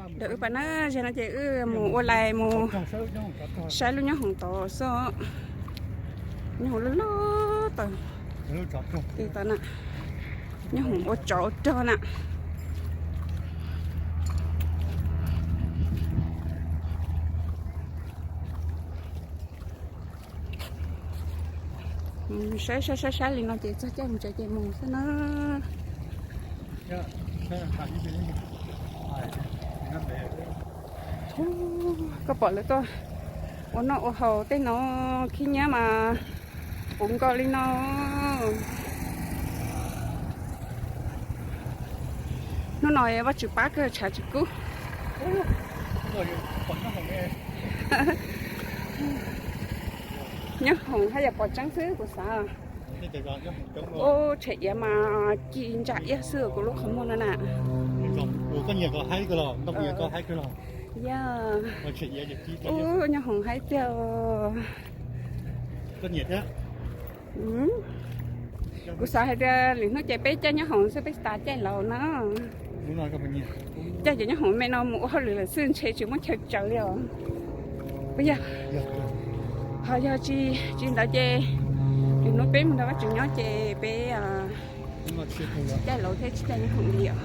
Ntawm wb pab na, zaum no ces wb mus ua lais mus saib lub nyob hoom tod xwb. Nyob hoom loj loj tod, tod na, nyob hoom ua tsov ua rog na. Saib saib saib saib li no ces txog caij mus tsev ces mus xwb na. Koj pom lawv tuaj ua noj ua haus tej no, khib nyiab mas puv nkaus li no. Hnub no Vajtswv pab kawg tshav tsis kub. Nyob hoom haj yam pom tseeb xwb kuv xav. Ub, tshem iav mas ci ntsa iab xwb kuv lub qhov muag no na. Yog. Ub, nyob hoom haib tiag. Kuv xav hais tias lwm hnub ces peb caij nyob hoom xwb peb tsis tas caij laus na. Caij ces nyob hoom me no mus ua hauj lwm lawm xwb ntshe tsis muaj chaw tsaws li os. Puas yog? Ho yog tsis ntawd ces lwm hnub peb mus nrog Vajtswv nyob ces peb caij laus thiab tsis caij nyob hoom li os.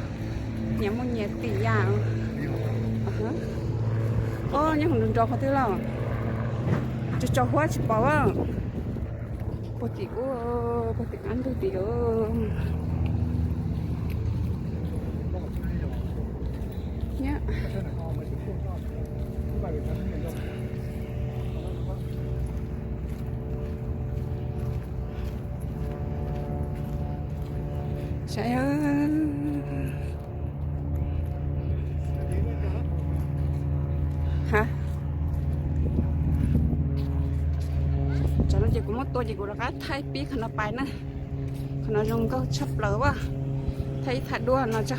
Nyias muaj nyias tim yam. Ob, nyob hoom nrov nrov qhov twg los? Tsaus tsaus huab tsis pom. Puag tim ub, puag tim qab ntug tim. Saib, ha, tsam no ces kuv muab tua ces kuv rov qab thaij pib qhov no pais na. Qhov no zoo nkauj tshaj plaws as. Thaij ib tham duab no tso.